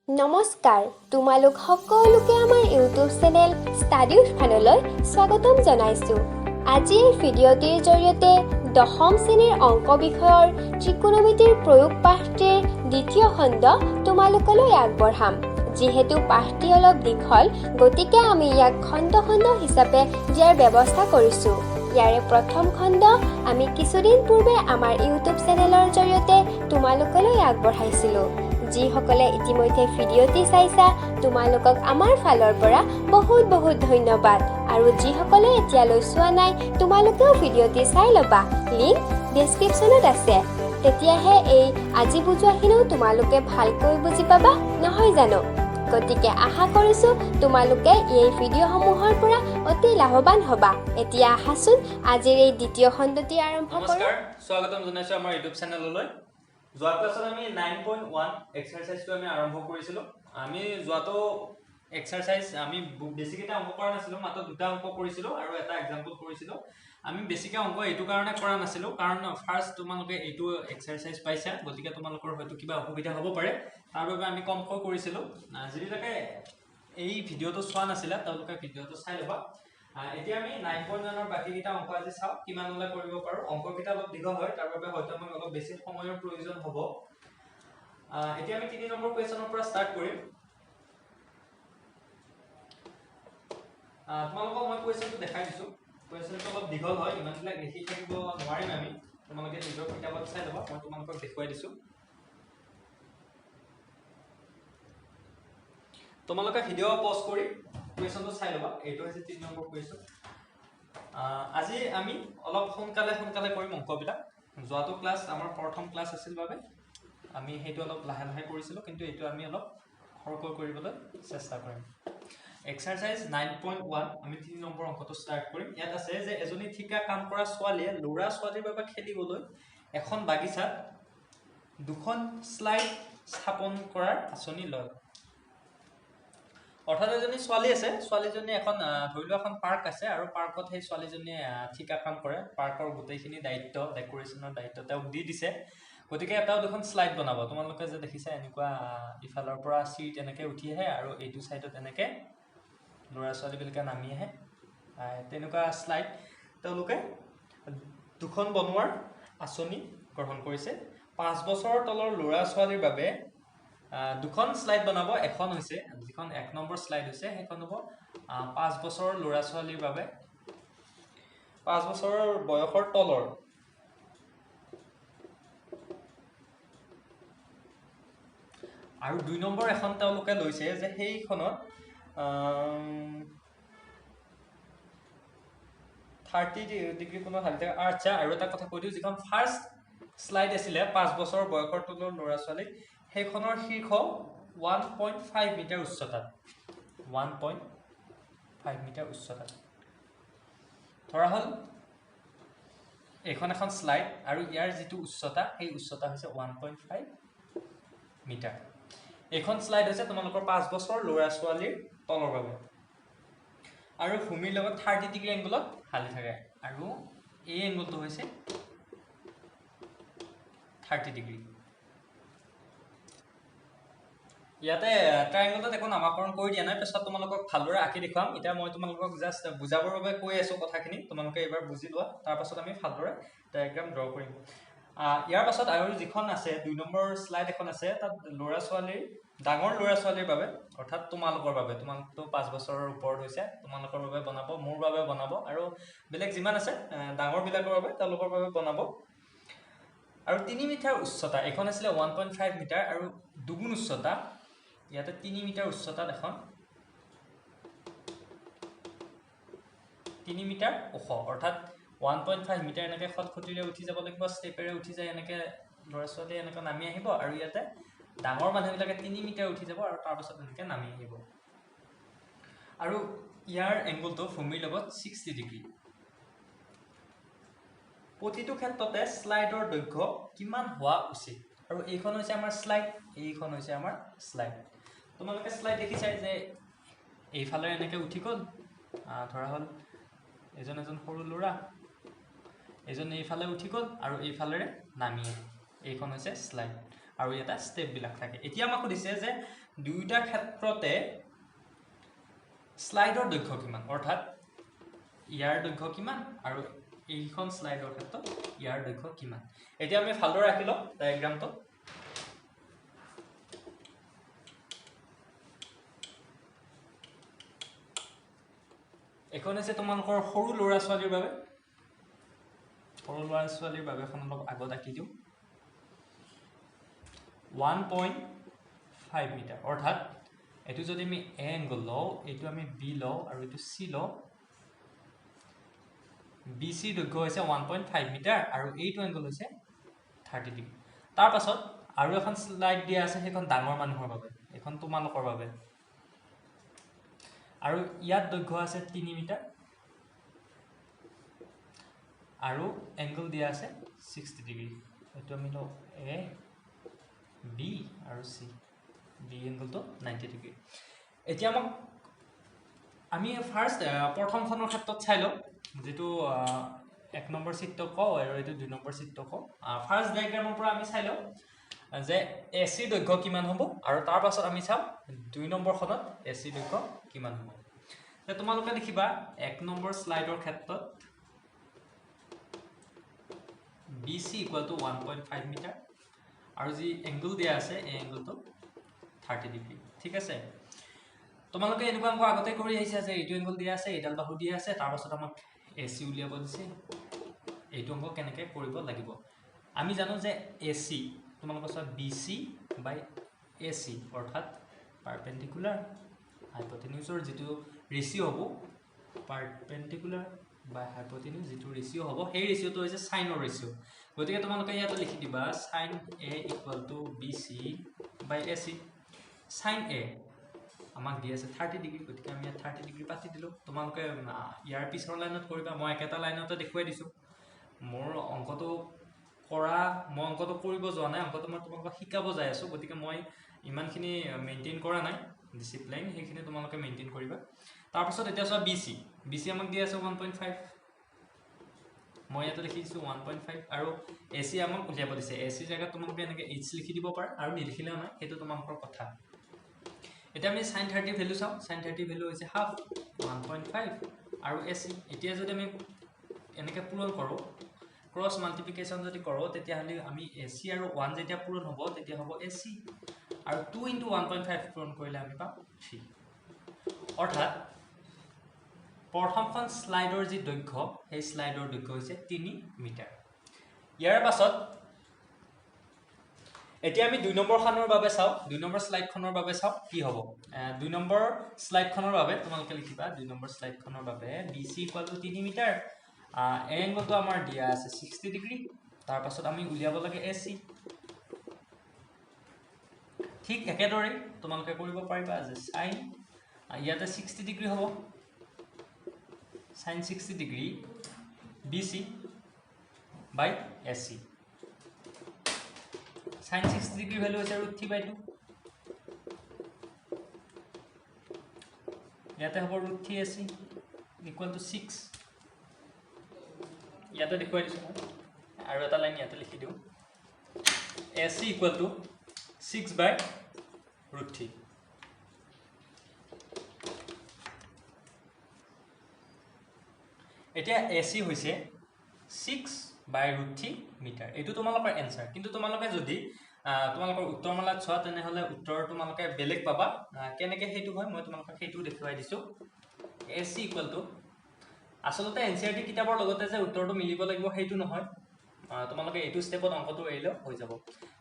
নমস্কাৰ, তোমালোক সকলোকে আমাৰ ইউটিউব চেনেল ষ্টাডি উইথ ফানলৈ স্বাগতম জনাইছোঁ। আজি এই ভিডিঅ'টিৰ জৰিয়তে দশম শ্ৰেণীৰ অংক বিষয়ৰ ত্ৰিকোণমিতিৰ প্ৰয়োগ পাঠটিৰ দ্বিতীয় খণ্ড তোমালোকলৈ আগবঢ়াম। যিহেতু পাঠটি অলপ দীঘল, গতিকে আমি ইয়াক খণ্ড খণ্ড হিচাপে দিয়াৰ ব্যৱস্থা কৰিছোঁ। ইয়াৰে প্ৰথম খণ্ড আমি কিছুদিন পূৰ্বে আমাৰ ইউটিউব চেনেলৰ জৰিয়তে তোমালোকলৈ আগবঢ়াইছিলোঁ। যিসকলে ইতিমধ্যে ভিডিঅ'টি চাইছা, তোমালোকক আমাৰ ফালৰ পৰা বহুত বহুত ধন্যবাদ। আৰু যিসকলে এতিয়ালৈ চোৱা নাই, তোমালোকেও ভিডিঅ'টি চাই ল'বা। লিংক ডেছক্ৰিপশ্যনত আছে। তেতিয়াহে এই আজি বুজোৱাখিনিও তোমালোকে ভালকৈ বুজি পাবা, নহয় জানো? গতিকে আশা কৰিছোঁ তোমালোকে এই ভিডিঅ'সমূহৰ পৰা অতি লাভৱান হ'বা। এতিয়া আহাচোন, আজিৰ এই দ্বিতীয় খণ্ডটি আৰম্ভ কৰোঁ। নমস্কাৰ, স্বাগতম জনাইছোঁ আমাৰ ইউটিউব চেনেললৈ। যোৱা ক্লাছত আমি 9.1 এক্সাৰচাইজটো আমি আৰম্ভ কৰিছিলোঁ। আমি যোৱাটো এক্সাৰচাইজ আমি বেছিকেইটা অংক কৰা নাছিলোঁ, মাত্ৰ দুটা অংক কৰিছিলোঁ আৰু এটা এক্সাম্পল কৰিছিলোঁ। আমি বেছিকৈ অংক এইটো কাৰণে কৰা নাছিলোঁ, কাৰণ ফাৰ্ষ্ট তোমালোকে এইটো এক্সাৰচাইজ পাইছা, গতিকে তোমালোকৰ হয়তো কিবা অসুবিধা হ'ব পাৰে, তাৰ বাবে আমি কমকৈ কৰিছিলোঁ। যিবিলাকে এই ভিডিঅ'টো চোৱা নাছিলে, তেওঁলোকে ভিডিঅ'টো চাই ল'বা। এতিয়া আমি 9.1ৰ বাকীকেইটা অংক আজি চাওঁ কিমানলৈ কৰিব পাৰোঁ। অংককেইটা অলপ দীঘল হয়, তাৰ বাবে হয়তো আমাক অলপ বেছি সময়ৰ প্ৰয়োজন হ'ব। এতিয়া আমি 3 নম্বৰ কুৱেশ্যনৰ পৰা ষ্টাৰ্ট কৰিম। তোমালোকক মই কুৱেশ্যনটো দেখাই দিছোঁ। কুৱেশ্যনটো অলপ দীঘল হয়, ইমানবিলাক লিখি থাকিব নোৱাৰিম আমি। তোমালোকে নিজৰ কিতাপত চাই ল'বা, মই তোমালোকক দেখুৱাই দিছোঁ। তোমালোকে ভিডিঅ' পজ কৰি কুৱেশ্যনটো চাই ল'বা। এইটো হৈছে 3 নম্বৰ কুৱেশ্যন। আজি আমি অলপ সোনকালে সোনকালে কৰিম অংকবিলাক। যোৱাটো ক্লাছ আমাৰ প্ৰথম ক্লাছ আছিল বাবে আমি সেইটো অলপ লাহে লাহে কৰিছিলোঁ, কিন্তু এইটো আমি অলপ খৰকৈ কৰিবলৈ চেষ্টা কৰিম। এক্সাৰচাইজ 9.1, আমি 3 নম্বৰ অংকটো ষ্টাৰ্ট কৰিম। ইয়াত আছে যে এজনী ঠিকা কাম কৰা ছোৱালীয়ে ল'ৰা ছোৱালীৰ বাবে খেলিবলৈ এখন বাগিচাত দুখন শ্লাইড স্থাপন কৰাৰ আঁচনি লয়। অৰ্থাৎ এজনী ছোৱালী আছে, ছোৱালীজনী এখন ধৰি লোৱা এখন পাৰ্ক আছে আৰু পাৰ্কত সেই ছোৱালীজনীয়ে ঠিকা কাম কৰে। পাৰ্কৰ গোটেইখিনি দায়িত্ব, ডেক'ৰেশ্যনৰ দায়িত্ব তেওঁক দি দিছে। গতিকে তেওঁ দুখন শ্লাইড বনাব। তোমালোকে যে দেখিছা এনেকুৱা, ইফালৰ পৰা চিট এনেকৈ উঠি আহে আৰু এইটো ছাইডত এনেকৈ ল'ৰা ছোৱালীবিলাকে নামি আহে, তেনেকুৱা শ্লাইড তেওঁলোকে দুখন বনোৱাৰ আঁচনি গ্ৰহণ কৰিছে। 5 বছৰৰ তলৰ ল'ৰা ছোৱালীৰ বাবে দুখন শ্লাইড বনাব। এখন হৈছে, যিখন 1 নম্বৰ শ্লাইড হৈছে, সেইখন হ'ব 5 বছৰৰ ল'ৰা ছোৱালীৰ বাবে, 5 বছৰৰ বয়সৰ তলৰ। আৰু 2 নম্বৰ এখন তেওঁলোকে লৈছে যে সেইখনত 30 ডিগ্ৰী কোনো হালি থাকে। আচ্ছা, আৰু এটা কথা কৈ দিওঁ, যিখন ফাৰ্ষ্ট শ্লাইড আছিলে 5 বছৰৰ বয়সৰ তলৰ ল'ৰা ছোৱালীক, সেইখনৰ শীৰ্ষ 1.5 মিটাৰ উচ্চতাত, 1.5 মিটাৰ উচ্চতাত ধৰা হ'ল এইখন এখন শ্লাইড আৰু ইয়াৰ যিটো উচ্চতা, সেই উচ্চতা হৈছে 1.5 মিটাৰ। এইখন শ্লাইড হৈছে তোমালোকৰ 5 বছৰ ল'ৰা ছোৱালীৰ তলৰ বাবে আৰু ভূমিৰ লগত 30 ডিগ্ৰী এংগলত হালি থাকে আৰু এই এংগলটো হৈছে 30 ডিগ্ৰী। ইয়াতে ট্ৰাইংগলটোত একো নামাকৰণ কৰি দিয়া নাই, পিছত তোমালোকক ভালদৰে আঁকি দেখুৱাম। এতিয়া মই তোমালোকক জাষ্ট বুজাবৰ বাবে কৈ আছো কথাখিনি, তোমালোকে এইবাৰ বুজি লোৱা, তাৰপাছত আমি ভালদৰে ডায়েগ্ৰাম ড্ৰ কৰিম। ইয়াৰ পাছত আৰু যিখন আছে 2 নম্বৰ শ্লাইড এখন আছে, তাত ল'ৰা ছোৱালীৰ, ডাঙৰ ল'ৰা ছোৱালীৰ বাবে, অৰ্থাৎ তোমালোকৰ বাবে, তোমালোকতো 5 বছৰৰ ওপৰত হৈছে, তোমালোকৰ বাবে বনাব, মোৰ বাবে বনাব আৰু বেলেগ যিমান আছে ডাঙৰবিলাকৰ বাবে, তেওঁলোকৰ বাবে বনাব। আৰু 3 মিটাৰ উচ্চতা, এইখন আছিলে 1.5 মিটাৰ আৰু দুগুণ উচ্চতা, ইয়াতে 3 মিটাৰ উচ্চতাত এখন 3 মিটাৰ ওখ, অৰ্থাৎ 1.5 মিটাৰ এনেকৈ খটখটিৰে উঠি যাব লাগিব, ষ্টেপেৰে উঠি যায় এনেকৈ ল'ৰা ছোৱালীয়ে এনেকৈ নামি আহিব আৰু ইয়াতে ডাঙৰ মানুহবিলাকে 3 মিটাৰ উঠি যাব আৰু তাৰপাছত এনেকৈ নামি আহিব। আৰু ইয়াৰ এংগলটো ভূমিৰ লগত 60 ডিগ্ৰী। প্ৰতিটো ক্ষেত্ৰতে শ্লাইডৰ দৈৰ্ঘ্য কিমান হোৱা উচিত? আৰু এইখন হৈছে আমাৰ শ্লাইড, এইখন হৈছে আমাৰ শ্লাইড। তোমালোকে শ্লাইড দেখিছাই যে এইফালে এনেকৈ উঠি গ'ল, ধৰা হ'ল এজন এজন সৰু ল'ৰা, এজন এইফালে উঠি গ'ল আৰু এইফালেৰে নামি আহে। এইখন হৈছে শ্লাইড। আৰু এটা ষ্টেপবিলাক থাকে। এতিয়া আমাক সুধিছে যে দুয়োটা ক্ষেত্ৰতে শ্লাইডৰ দৈৰ্ঘ্য কিমান, অৰ্থাৎ ইয়াৰ দৈৰ্ঘ্য কিমান আৰু এইখন শ্লাইডৰ ক্ষেত্ৰত ইয়াৰ দৈৰ্ঘ্য কিমান। এতিয়া আমি ভালদৰে ৰাখি লওঁ ডায়েগ্ৰামটো। এইখন হৈছে তোমালোকৰ সৰু ল'ৰা ছোৱালীৰ বাবে, সৰু ল'ৰা ছোৱালীৰ বাবে এখন অলপ আগত আঁকি দিওঁ। 1.5 মিটাৰ, অৰ্থাৎ এইটো যদি আমি এ এংগল লওঁ, এইটো আমি বি লওঁ আৰু এইটো চি লওঁ, বি চিৰ দৈৰ্ঘ্য হৈছে 1.5 মিটাৰ আৰু এইটো এংগল হৈছে 30 ডিগ্ৰী। তাৰপাছত আৰু এখন শ্লাইড দিয়া আছে, সেইখন ডাঙৰ মানুহৰ বাবে, এইখন তোমালোকৰ বাবে। আৰু ইয়াত দৈৰ্ঘ্য আছে 3 মিটাৰ আৰু এংগল দিয়া আছে 60 ডিগ্ৰী। এইটো আমি লওঁ এ, বি আৰু চি, বি এংগলটো 90 ডিগ্ৰী। এতিয়া আমাক আমি ফাৰ্ষ্ট প্ৰথমখনৰ ক্ষেত্ৰত চাই লওঁ, যিটো 1 নম্বৰ চিত্ৰ কওঁ আৰু এইটো 2 নম্বৰ চিত্ৰ কওঁ। ফাৰ্ষ্ট ডায়েগ্ৰামৰ পৰা আমি চাই লওঁ যে এ চিৰ দৈৰ্ঘ্য কিমান হ'ব আৰু তাৰ পাছত আমি চাম 2 নম্বৰখনত এ চিৰ দৈৰ্ঘ্য কিমান হ'ব। তোমালোকে দেখিবা 1 নম্বৰ শ্লাইডৰ ক্ষেত্ৰত B C equal to 1.5 metre আৰু যি এংগল দিয়া আছে এই এংগলটো 30 ডিগ্ৰী। ঠিক আছে, তোমালোকে এনেকুৱা অংক আগতে কৰি আহিছা যে এইটো এংগল দিয়া আছে, এইডাল বাহু দিয়া আছে, তাৰপাছত আমাক এ চি উলিয়াব দিছে। এইটো অংক কেনেকৈ কৰিব লাগিব আমি জানো যে এ চি তোমালোকৰ চোৱা B C by A C, অৰ্থাৎ পাৰপেণ্ডিকুলাৰ হাইপটেনিউজৰ যিটো ৰেচিঅ' হ'ব, পাৰপেণ্ডিকুলাৰ বাই হাইপটেনিউজ যিটো ৰেচিঅ' হ'ব, সেই ৰেচিঅ'টো হৈছে চাইনৰ ৰেচিঅ'। গতিকে তোমালোকে ইয়াতে লিখি দিবা sine A equal to B C by A C. Sine A আমাক দি আছে 30 ডিগ্ৰী, গতিকে আমি ইয়াত 30 ডিগ্ৰী পাতি দিলোঁ। তোমালোকে ইয়াৰ পিছৰ লাইনত কৰিবা, মই একেটা লাইনতে দেখুৱাই দিছোঁ। মোৰ অংকটো কৰা, মই অংকটো কৰিব যোৱা নাই, অংকটো মই তোমালোকক শিকাব যাই আছোঁ, গতিকে মই ইমানখিনি মেইনটেইন কৰা নাই ডিচিপ্লাইন, সেইখিনি তোমালোকে মেইনটেইন কৰিবা। তাৰপাছত এতিয়া চোৱা বি চি, বি চি আমাক দি আছে 1.5, মই ইয়াতে লিখি দিছোঁ 1.5 আৰু এ চি আমাক উলিয়াব দিছে। এ চি জেগাত তোমালোকে এনেকৈ এইচ লিখি দিব পাৰা আৰু নিলিখিলেও নাই, সেইটো তোমালোকৰ কথা। এতিয়া আমি চাইন 30 ভেলু চাওঁ, চাইন 30 ভেলু হৈছে হাফ 1.5 আৰু এ চি। এতিয়া যদি আমি এনেকৈ পূৰণ কৰোঁ, ক্ৰছ মাল্টিপ্লিকেশ্যন যদি কৰোঁ, তেতিয়াহ'লে আমি এ চি আৰু 1 যেতিয়া পূৰণ হ'ব তেতিয়া হ'ব এ চি, আৰু 2 ইণ্টু 1.5 পূৰণ কৰিলে আমি পাম 3। অৰ্থাৎ প্ৰথমখন শ্লাইডৰ যি দৈৰ্ঘ্য, সেই শ্লাইডৰ দৈৰ্ঘ্য হৈছে 3 মিটাৰ। ইয়াৰ পাছত এতিয়া আমি 2 নম্বৰখনৰ বাবে চাওঁ, 2 নম্বৰ শ্লাইডখনৰ বাবে চাওঁ কি হ'ব। 2 নম্বৰ শ্লাইডখনৰ বাবে তোমালোকে লিখিবা, 2 নম্বৰ শ্লাইডখনৰ বাবে B C equal to 3 metre, A এংগলটো আমাৰ দিয়া আছে 60 ডিগ্ৰী, তাৰপাছত আমি উলিয়াব লাগে এ চি। ঠিক একেদৰে তোমালোকে কৰিব পাৰিবা যে চাইন ইয়াতে 60 ডিগ্ৰী হ'ব, sine 60 degree B C by A C. Sine 60 degree value হৈছে √3/2, ইয়াতে হ'ব √3 এ চি ইকুৱেল টু 6। ইয়াতে দেখুৱাই দিছোঁ মই, আৰু এটা লাইন ইয়াতে লিখি দিওঁ, A C equal to 6 by √3। এতিয়া এ চি হৈছে 6 বাই √3 মিটাৰ, এইটো তোমালোকৰ এনচাৰ। কিন্তু তোমালোকে যদি তোমালোকৰ উত্তৰমালাত চোৱা তেনেহ'লে উত্তৰ তোমালোকে বেলেগ পাবা। কেনেকৈ সেইটো হয় মই তোমালোকক সেইটোও দেখুৱাই দিছোঁ। এ চি ইকুৱেল টু, আচলতে এন চি আৰ টি কিতাপৰ লগতে যে উত্তৰটো মিলিব লাগিব সেইটো নহয়, তোমালোকে এইটো ষ্টেপত অংকটো এৰিলেও হৈ যাব।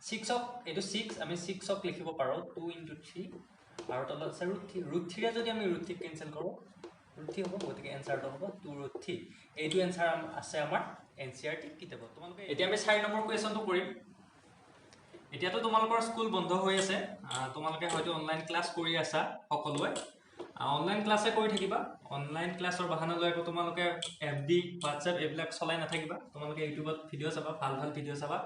6ক, এইটো 6, আমি 6ক লিখিব পাৰোঁ 2 ইণ্টু 3 আৰু তলত আছে √3। √3ৰে যদি আমি √3 কেঞ্চেল কৰোঁ √3 হ'ব, গতিকে এনচাৰটো হ'ব 2 √3। এইটো এনচাৰ আছে আমাৰ এন চি আৰ টি কিতাপত। তোমালোকে এতিয়া আমি 4 নম্বৰ কুৱেশ্যনটো কৰিম। এতিয়াতো তোমালোকৰ স্কুল বন্ধ হৈ আছে, তোমালোকে হয়তো অনলাইন ক্লাছ কৰি আছা সকলোৱে, অনলাইন ক্লাছে কৰি থাকিবা। অনলাইন ক্লাছৰ বাহানা লৈ আকৌ তোমালোকে এফ ডি, হোৱাটছএপ এইবিলাক চলাই নাথাকিবা। তোমালোকে ইউটিউবত ভিডিঅ' চাবা, ভাল ভাল ভিডিঅ' চাবা,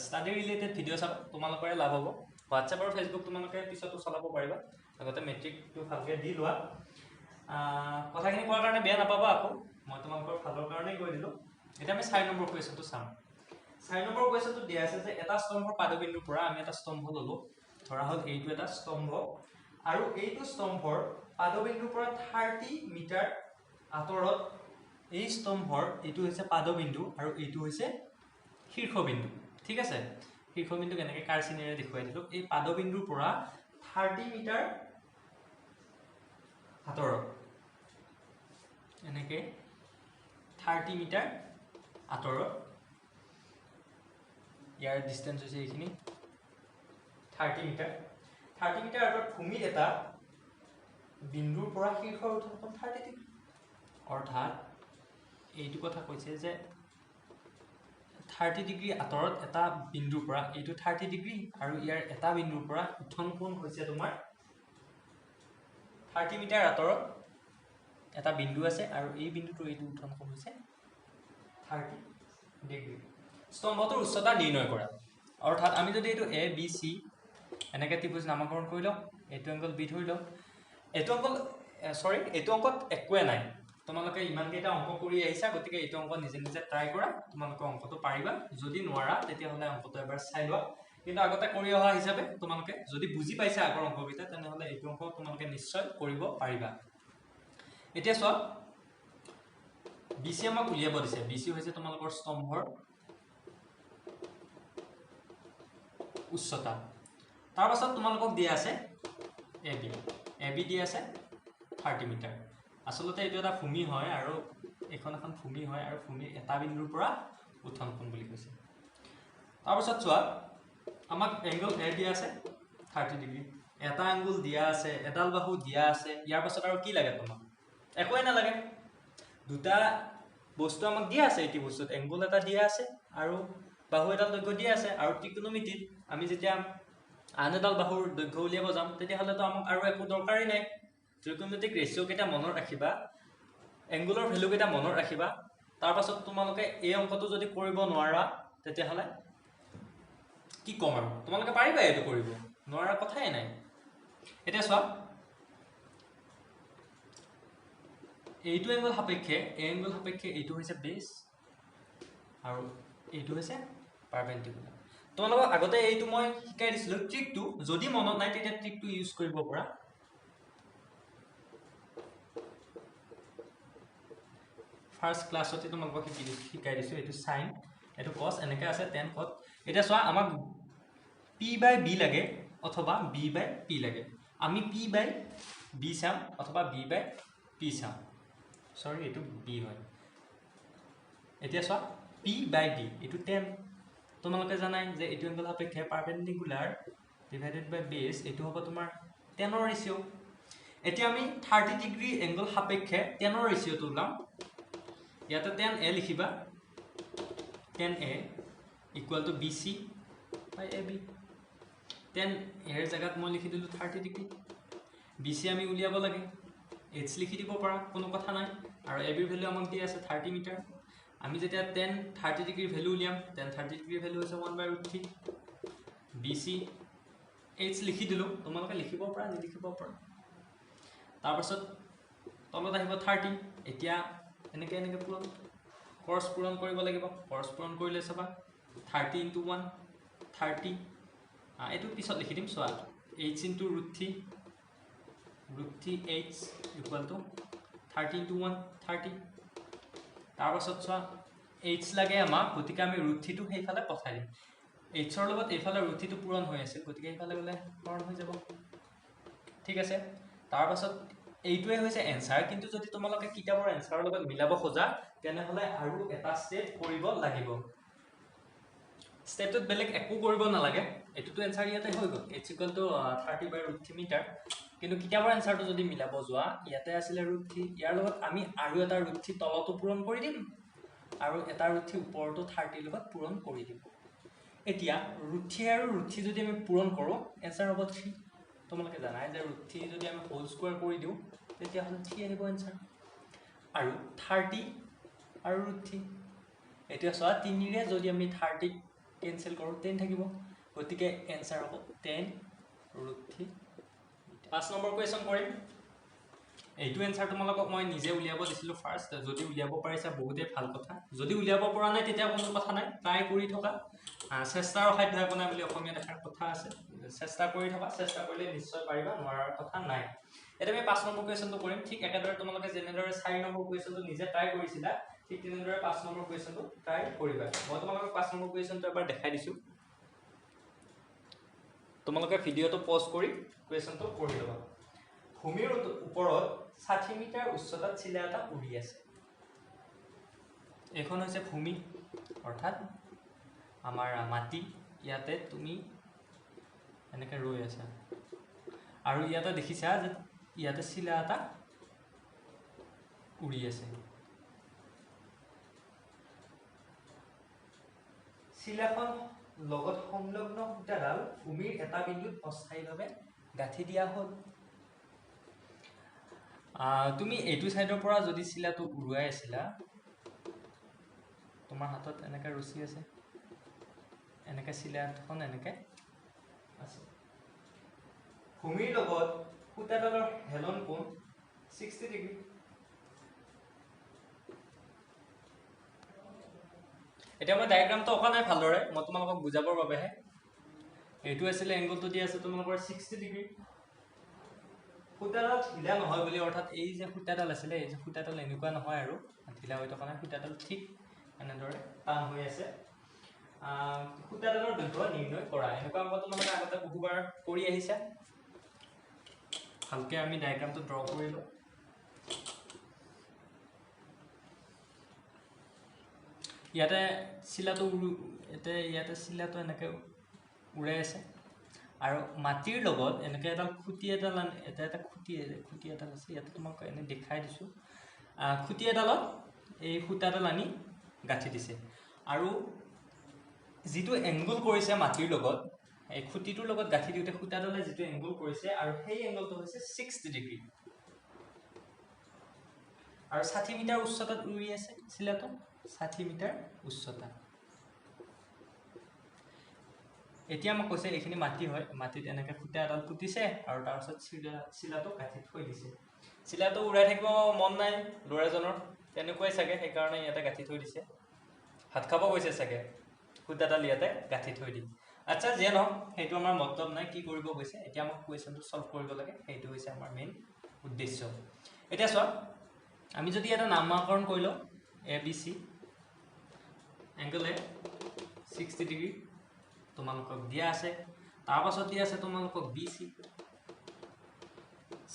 ষ্টাডি ৰিলেটেড ভিডিঅ' চাবা, তোমালোকৰে লাভ হ'ব। হোৱাটছএপ আৰু ফেচবুক তোমালোকে পিছতো চলাব পাৰিবা, আগতে মেট্ৰিকটো ভালকৈ দি লোৱা। কথাখিনি কোৱাৰ কাৰণে বেয়া নাপাবা আকৌ, মই তোমালোকৰ ভালৰ কাৰণেই কৈ দিলোঁ। এতিয়া আমি 4 নম্বৰ কুৱেশ্যনটো চাম। 4 নম্বৰ কুৱেশ্যনটো দিয়া আছে যে এটা স্তম্ভৰ পাদবিন্দুৰ পৰা আমি এটা স্তম্ভ ল'লোঁ, ধৰা হ'ল এইটো এটা স্তম্ভ আৰু এইটো স্তম্ভৰ পাদবিন্দুৰ পৰা 30 মিটাৰ আঁতৰত এই স্তম্ভৰ এইটো হৈছে পাদবিন্দু আৰু এইটো হৈছে শীৰ্ষবিন্দু। ঠিক আছে, শীৰ্ষবিন্দু কেনেকৈ কাৰ চিনেৰে দেখুৱাই দিলোঁ। এই পাদবিন্দুৰ পৰা 30 মিটাৰ আঁতৰত, এনেকৈ 30 মিটাৰ আঁতৰত ইয়াৰ ডিষ্টেঞ্চ হৈছে এইখিনি 30 মিটাৰ। 30 মিটাৰ আঁতৰত ভূমিত এটা বিন্দুৰ পৰা শীৰ্ষৰ উত্থন কোণ 30 ডিগ্ৰী। অৰ্থাৎ এইটো কথা কৈছে যে 30 ডিগ্ৰী আঁতৰত এটা বিন্দুৰ পৰা, এইটো 30 ডিগ্ৰী আৰু ইয়াৰ এটা বিন্দুৰ পৰা উত্থন কোণ হৈছে তোমাৰ 30 মিটাৰ আঁতৰত এটা বিন্দু আছে আৰু এই বিন্দুটোৰ এইটো উত্থন কোণ হৈছে 30 ডিগ্ৰী। স্তম্ভটোৰ উচ্চতা নিৰ্ণয় কৰা। অৰ্থাৎ আমি যদি এইটো এ বি চি এনেকৈ ত্ৰিভুজ নামাকৰণ কৰি লওঁ, এইটো এংগল বি ধৰি লওঁ, এইটো অংকল চৰি এইটো অংকত একোৱে নাই। তোমালোকে ইমানকেইটা অংক কৰি আহিছা, গতিকে এইটো অংক নিজে নিজে ট্ৰাই কৰা, তোমালোকে অংকটো পাৰিবা। যদি নোৱাৰা তেতিয়াহ'লে অংকটো এবাৰ চাই লোৱা, কিন্তু আগতে কৰি অহা হিচাপে তোমালোকে যদি বুজি পাইছা আগৰ অংককেইটা, তেনেহ'লে এইটো অংক তোমালোকে নিশ্চয় কৰিব পাৰিবা। এতিয়া চোৱা, বি চি আমাক উলিয়াব দিছে। বি চি হৈছে তোমালোকৰ স্তম্ভৰ উচ্চতা। তাৰপাছত তোমালোকক দিয়া আছে এ বি, এ বি দিয়া আছে 30 মিটাৰ। আচলতে এইটো এটা ভূমি হয় আৰু এইখন এখন ভূমি হয় আৰু ভূমিৰ এটা বিন্দুৰ পৰা উত্থন কোণ বুলি কৈছে। তাৰপাছত চোৱা, আমাক এংগল এ দিয়া আছে 30 ডিগ্ৰী, এটা আঙ্গুল দিয়া আছে, এডাল বাহু দিয়া আছে। ইয়াৰ পাছত আৰু কি লাগে তোমাক? একোৱেই নালাগে। দুটা বস্তু আমাক দিয়া আছে এইটো বস্তুত, এংগল এটা দিয়া আছে আৰু বাহু এডাল দৈৰ্ঘ্য দিয়া আছে। আৰু ত্ৰিকোণমিতিত আমি যেতিয়া আন এডাল বাহুৰ দৈৰ্ঘ্য উলিয়াব যাম, তেতিয়াহ'লেতো আমাক আৰু একো দৰকাৰেই নাই। ত্ৰিকোণমিতিক ৰেচিঅ' কেইটা মনত ৰাখিবা, এংগুলৰ ভেলু কেইটা মনত ৰাখিবা। তাৰপাছত তোমালোকে এই অংকটো যদি কৰিব নোৱাৰা তেতিয়াহ'লে কি ক'ম আৰু, তোমালোকে পাৰিবা এইটো কৰিব, নোৱাৰাৰ কথাই নাই। এতিয়া চোৱা, এইটো এংগল সাপেক্ষে, এই এংগল সাপেক্ষে এইটো হৈছে বেছ আৰু এইটো হৈছে পাৰপেণ্ডিকুলাৰ। তোমালোকক আগতে এইটো মই শিকাই দিছিলোঁ ট্ৰিকটো, যদি মনত নাই তেতিয়া ট্ৰিকটো ইউজ কৰিব পৰা। ফাৰ্ষ্ট ক্লাছতে তোমালোকক শিকাই দিছোঁ। এইটো চাইন, এইটো কছ, এনেকৈ আছে টেন কট। এতিয়া চোৱা, আমাক পি বাই বি লাগে অথবা বি বাই পি লাগে। আমি পি বাই বি চাম অথবা বি বাই পি চাম, চৰি এইটো বি হয়। এতিয়া চোৱা, পি বাই বি এইটো টেন। তোমালোকে জানাই যে এইটো এংগল সাপেক্ষে পাৰপেণ্ডিকুলাৰ ডিভাইডেড বাই বেছ এইটো হ'ব তোমাৰ টেনৰ ৰেচিঅ'। এতিয়া আমি 30 ডিগ্ৰী এংগল সাপেক্ষে টেনৰ ৰেচিঅ'টো ওলাম। ইয়াতে টেন এ লিখিবা, tan A equal to B C by A B. Tan এৰ জেগাত মই লিখি দিলোঁ 30 ডিগ্ৰী। বি চি আমি উলিয়াব লাগে, এইচ লিখি দিব পাৰা, কোনো কথা নাই। আৰু এ বিৰ ভেলু আমাক দিয়া আছে 30 মিটাৰ। আমি যেতিয়া টেন 30 ডিগ্ৰীৰ ভেলু উলিয়াম, টেন 30 ডিগ্ৰীৰ ভেলু হৈছে 1/√3। বি চি এইচ লিখি দিলোঁ, তোমালোকে লিখিব পাৰা নিলিখিব পাৰা। তাৰপাছত তলত আহিব 30। এতিয়া এনেকৈ এনেকৈ পূৰণ, ক্ৰছ পূৰণ কৰিব লাগিব। ক্ৰছ পূৰণ কৰিলে চাবা 30 ইনটু 1 30, এইটো পিছত লিখি দিম। চোৱা, H into √3, √3 H equal to 30 into 1 30। তাৰপাছত চোৱা, এইচ লাগে আমাক, গতিকে আমি √3টো সেইফালে পঠাই দিম। এইচৰ লগত এইফালে √3টো পূৰণ হৈ আছিল, গতিকে সেইফালে গ'লে পূৰণ হৈ যাব। ঠিক আছে, তাৰপাছত এইটোৱে হৈছে এনচাৰ। কিন্তু যদি তোমালোকে কিতাপৰ এনচাৰৰ লগত মিলাব খোজা, তেনেহ'লে আৰু এটা ষ্টেপ কৰিব লাগিব। ষ্টেপটোত বেলেগ একো কৰিব নালাগে, এইটোতো এনচাৰ ইয়াতে হৈ গ'ল, এইচ ইকুৱেল টু 30/√3 মিটাৰ। কিন্তু কিতাপৰ এনচাৰটো যদি মিলাব যোৱা, ইয়াতে আছিলে √3, ইয়াৰ লগত আমি আৰু এটা √3 তলতো পূৰণ কৰি দিম আৰু এটা √3 ওপৰতো 30ৰ লগত পূৰণ কৰি দিম। এতিয়া √3 আৰু √3 যদি আমি পূৰণ কৰোঁ, এনচাৰ হ'ব 3। তোমালোকে জানাই যে √3 যদি আমি হোল স্কুৱেৰ কৰি দিওঁ তেতিয়াহ'লে 3 আহিব এনচাৰ। আৰু 30 আৰু √3, এতিয়া চোৱা, 3ৰে যদি আমি 30 কেঞ্চেল কৰোঁ 10 থাকিব, গতিকে এনচাৰ হ'ব 10 √3। 5 নম্বৰ কুৱেশ্যন কৰিম। এইটো এনচাৰ তোমালোকক মই নিজে উলিয়াব দিছিলোঁ ফাৰ্ষ্ট। যদি উলিয়াব পাৰিছা বহুতেই ভাল কথা, যদি উলিয়াব পৰা নাই তেতিয়া কোনো কথা নাই, ট্ৰাই কৰি থকা। চেষ্টাৰ অসাধ্য একো নাই বুলি অসমীয়াত এষাৰ কথা আছে। চেষ্টা কৰি থকা, চেষ্টা কৰিলে নিশ্চয় পাৰিবা, নোৱাৰাৰ কথা নাই। এতিয়া আমি 5 নম্বৰ কুৱেশ্যনটো কৰিম। ঠিক একেদৰে তোমালোকে যেনেদৰে 4 নম্বৰ কুৱেশ্যনটো নিজে ট্ৰাই কৰিছিলা, ঠিক তেনেদৰে 5 নম্বৰ কুৱেশ্যনটো ট্ৰাই কৰিবা। মই তোমালোকক 5 নম্বৰ কুৱেশ্যনটো এবাৰ দেখাই দিছোঁ, তোমালোকে ভিডিঅ'টো পজ কৰি কুৱেশ্যনটো পঢ়ি ল'বা। ভূমিৰ ওপৰত 60 মিটাৰ উচ্চতাত চিলা এটা উৰি আছে। এইখন হৈছে ভূমি, অৰ্থাৎ আমাৰ মাটি। ইয়াতে তুমি এনেকৈ ৰৈ আছা আৰু ইয়াতে দেখিছা যে ইয়াতে চিলা এটা উৰি আছে। চিলাখন লগত সংলগ্ন সূতাডাল ভূমিৰ এটা বিন্দুত অস্থায়ীভাৱে গাঁঠি দিয়া হ'ল। তুমি এইটো ছাইডৰ পৰা যদি চিলাটো উৰুৱাই আছিলা, তোমাৰ হাতত এনেকৈ ৰছী আছে, এনেকৈ চিলাখন এনেকৈ আছে। ভূমিৰ লগত সূতাডালৰ হেলন কোণ 60 ডিগ্ৰী। এতিয়া মই ডায়েগ্ৰামটো অঁকা নাই ভালদৰে, মই তোমালোকক বুজাবৰ বাবেহে। এইটো আছিলে এংগলটো দিয়া আছে তোমালোকৰ 60 ডিগ্ৰী। সূতাডাল ঢিলা নহয় বুলি, অৰ্থাৎ এই যে সূতাডাল আছিলে, এই যে সূতাডাল এনেকুৱা নহয় আৰু ঢিলা হৈ থকা নাই, সূতাডাল ঠিক এনেদৰে টান হৈ আছে। সূতাডালৰ দৈৰ্ঘ্য নিৰ্ণয় কৰা। এনেকুৱা অংক তোমালোকে আগতে বহুবাৰ কৰি আহিছা। ভালকে আমি ডায়েগ্ৰামটো ড্ৰ কৰি লওঁ। ইয়াতে চিলাটো ইয়াতে চিলাটো এনেকৈ উৰাই আছে আৰু মাটিৰ লগত এনেকৈ এডাল খুঁটি এডাল এটা এটা খুঁটি খুঁটি এডাল আছে। ইয়াতে তোমাক এনে দেখাই দিছোঁ। খুঁটি এডালত এই সূতাডাল আনি গাঁঠি দিছে আৰু যিটো এংগল কৰিছে মাটিৰ লগত, এই খুঁটিটোৰ লগত গাঁঠি দিওঁতে সূতাডালে যিটো এংগল কৰিছে আৰু সেই এংগলটো হৈছে 60 ডিগ্ৰী। আৰু 60 মিটাৰ উচ্চতাত উৰি আছে চিলাটো, 60 মিটাৰ উচ্চতা। এতিয়া আমাক কৈছে এইখিনি মাটি হয়, মাটিত এনেকৈ খুঁটা এডাল পুতিছে আৰু তাৰপিছত চিলাটো গাঁঠি থৈ দিছে। চিলাটো উৰাই থাকিব মন নাই ল'ৰাজনৰ, তেনেকুৱাই চাগে, সেইকাৰণে ইয়াতে গাঁঠি থৈ দিছে। ভাত খাব গৈছে চাগে, সূতাডাল ইয়াতে গাঁঠি থৈ দি। আচ্ছা, যিয়ে নহওক সেইটো আমাৰ মতলব নাই, কি কৰিব গৈছে। এতিয়া আমাক কুৱেশ্যনটো ছল্ভ কৰিব লাগে, সেইটো হৈছে আমাৰ মেইন উদ্দেশ্য। এতিয়া চোৱা, আমি যদি এটা নামাকৰণ কৰি লওঁ, A B C, angle A 60 degree তোমালোকক দিয়া আছে। তাৰপাছত দিয়া আছে তোমালোকক বি চি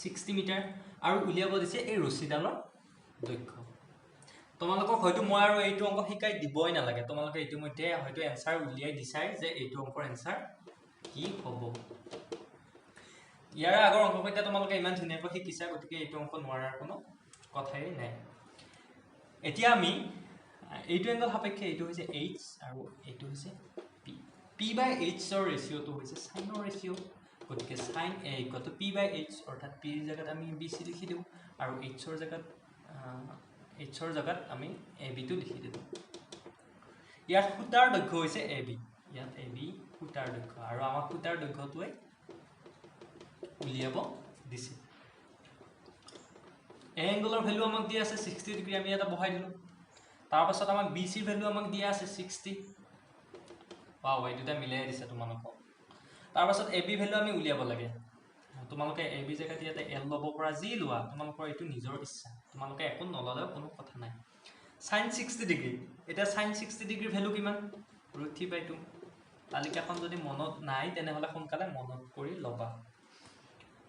60 মিটাৰ আৰু উলিয়াব দিছে এই ৰছীডালৰ দৈৰ্ঘ্য। তোমালোকক হয়তো মই আৰু এইটো অংক শিকাই দিবই নালাগে, তোমালোকে ইতিমধ্যে হয়তো এনচাৰ উলিয়াই দিছাই যে এইটো অংকৰ এনচাৰ কি হ'ব। ইয়াৰ আগৰ অংককেইটা তোমালোকে ইমান ধুনীয়াকৈ শিকিছা, গতিকে এইটো অংক নোৱাৰাৰ কোনো কথাই নাই। এতিয়া আমি এইটো এংগল সাপেক্ষে এইটো হৈছে এইচ আৰু এইটো হৈছে পি। পি বাই এইচৰ ৰেচিঅ'টো হৈছে চাইনৰ ৰেচিঅ', গতিকে sine A equal to P by H, অৰ্থাৎ পিৰ জেগাত আমি বি চি লিখি দিওঁ আৰু এইচৰ জেগাত আমি এ বিটো লিখি দিলোঁ। ইয়াত সূতাৰ দৈৰ্ঘ্য হৈছে এ বি, ইয়াত এ বি সূতাৰ দৈৰ্ঘ্য আৰু আমাক সূতাৰ দৈৰ্ঘ্যটোৱে উলিয়াব দিছে। এ এংগলৰ ভেলু আমাক দিয়া আছে 60 ডিগ্ৰী, আমি এটা বহাই দিলোঁ। তাৰপাছত আমাক বি চিৰ ভেলু আমাক দিয়া আছে 60। ৱাও, এই দুটা মিলাই দিছে তোমালোকক। তাৰপাছত এ বি ভেলু আমি উলিয়াব লাগে। তোমালোকে এ বি জেগাত ইয়াতে এল ল'ব পৰা, যি লোৱা তোমালোকৰ এইটো নিজৰ ইচ্ছা, তোমালোকে একো নল'লেও কোনো কথা নাই। চাইন 60 ডিগ্ৰী, এতিয়া চাইন 60 ডিগ্ৰীৰ ভেলু কিমান? √3/2। তালিকাখন যদি মনত নাই তেনেহ'লে সোনকালে মনত কৰি ল'বা।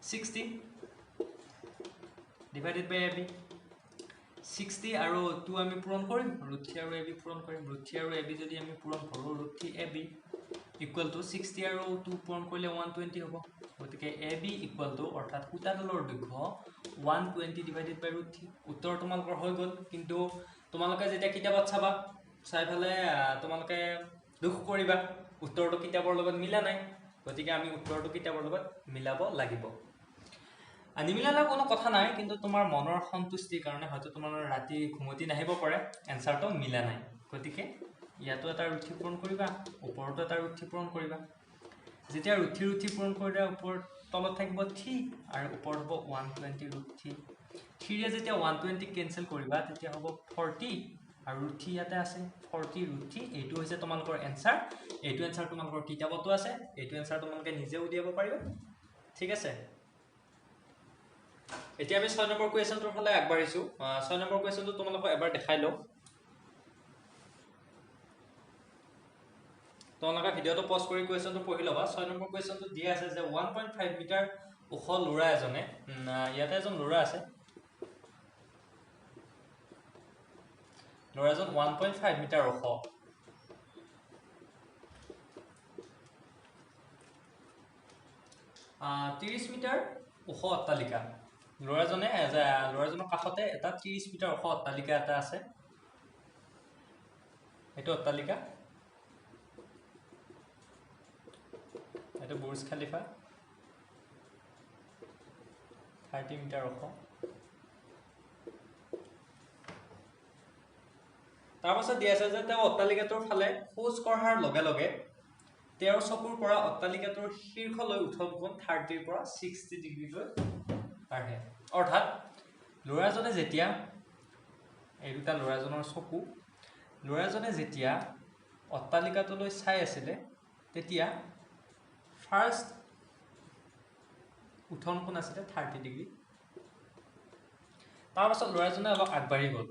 60 ডিভাইডেড বাই এ বি, 60 আৰু 2 আমি পূৰণ কৰিম, √3 আৰু এ বি পূৰণ কৰিম। √3 আৰু এ বি যদি আমি পূৰণ কৰোঁ, √3 এ বি ইকুৱেল টু 60 আৰু 2 পূৰণ কৰিলে 120 হ'ব। গতিকে এ বি ইকুৱেল টু, অৰ্থাৎ সূতাডালৰ দৈৰ্ঘ্য 120 ডিভাইডেড বাই √3। উত্তৰ তোমালোকৰ হৈ গ'ল, কিন্তু তোমালোকে যেতিয়া কিতাপত চাবা, চাই পেলাই তোমালোকে দুখ কৰিবা, উত্তৰটো কিতাপৰ লগত মিলা নাই। গতিকে আমি উত্তৰটো কিতাপৰ লগত মিলাব লাগিব। নিমিলালে কোনো কথা নাই, কিন্তু তোমাৰ মনৰ সন্তুষ্টিৰ কাৰণে হয়তো তোমাৰ ৰাতি ঘুমতি নাহিব পাৰে, এনচাৰটো মিলা নাই। গতিকে ইয়াতো এটা √3 পূৰণ কৰিবা, ওপৰতো এটা √3 পূৰণ কৰিবা। যেতিয়া √3 পূৰণ কৰিলে ওপৰত তলত থাকিব 3 আৰু ওপৰত হ'ব 120 √3। থ্ৰীৰে যেতিয়া 120 কেঞ্চেল কৰিবা তেতিয়া হ'ব 40 আৰু ৰুট থ্ৰী ইয়াতে আছে, 40 ৰুট থ্ৰী। এইটো হৈছে তোমালোকৰ এনচাৰ। এইটো এনচাৰ তোমালোকৰ কিতাপতো আছে, এইটো এনচাৰ তোমালোকে নিজেও উলিয়াব পাৰিবা। ঠিক আছে, এতিয়া আমি 6 নম্বৰ কুৱেশ্যনটোৰ ফালে আগবাঢ়িছোঁ। 6 নম্বৰ কুৱেশ্যনটো তোমালোকক এবাৰ দেখাই লওঁ। তোমালোকে ভিডিঅ'টো পজ কৰি কুৱেশ্যনটো পঢ়ি ল'বা। 6 নম্বৰ কুৱেশ্যনটো দিয়া আছে যে 1.5 মিটাৰ ওখ ল'ৰা এজনে, ইয়াতে এজন ল'ৰা আছে, ল'ৰাজন 1.5 মিটাৰ ওখ, 30 মিটাৰ ওখ অট্টালিকা। ল'ৰাজনৰ কাষতে এটা 30 মিটাৰ ওখ অট্টালিকা এটা আছে, এইটো অট্টালিকা, এইটো বুৰ্জ খালিফা, 30 মিটাৰ ওখ। তাৰপাছত দিয়া আছে যে তেওঁ অট্টালিকাটোৰ ফালে খোজ কঢ়াৰ লগে লগে তেওঁৰ চকুৰ পৰা অট্টালিকাটোৰ শীৰ্ষলৈ উঠন কোণ 30ৰ পৰা 60 ডিগ্ৰীলৈ বাঢ়ে। অৰ্থাৎ ল'ৰাজনে যেতিয়া, এই দুটা ল'ৰাজনৰ চকু, ল'ৰাজনে যেতিয়া অট্টালিকাটোলৈ চাই আছিলে তেতিয়া ফাৰ্ষ্ট উঠন কোণ আছিলে 30 ডিগ্ৰী। তাৰপাছত ল'ৰাজনে অলপ আগবাঢ়ি গ'ল,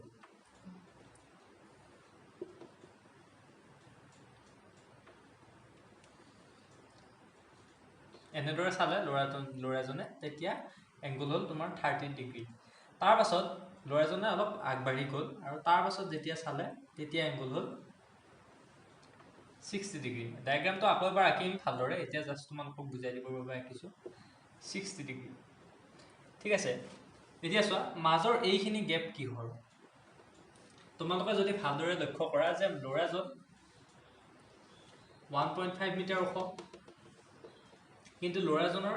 এনেদৰে চালে ল'ৰাজনে, তেতিয়া এংগল হ'ল তোমাৰ 30 ডিগ্ৰী। তাৰপাছত ল'ৰাজনে অলপ আগবাঢ়ি গ'ল আৰু তাৰপাছত যেতিয়া চালে তেতিয়া এংগল হ'ল 60 ডিগ্ৰী। ডায়েগ্ৰামটো আকৌ এবাৰ আঁকিম ভালদৰে, এতিয়া জাষ্ট তোমালোকক বুজাই দিবৰ বাবে আঁকিছোঁ। 60 ডিগ্ৰী। ঠিক আছে, এতিয়া চোৱা মাজৰ এইখিনি গেপ কিহৰ? তোমালোকে যদি ভালদৰে লক্ষ্য কৰা যে ল'ৰাজন 1.5 মিটাৰ ওখ, কিন্তু ল'ৰাজনৰ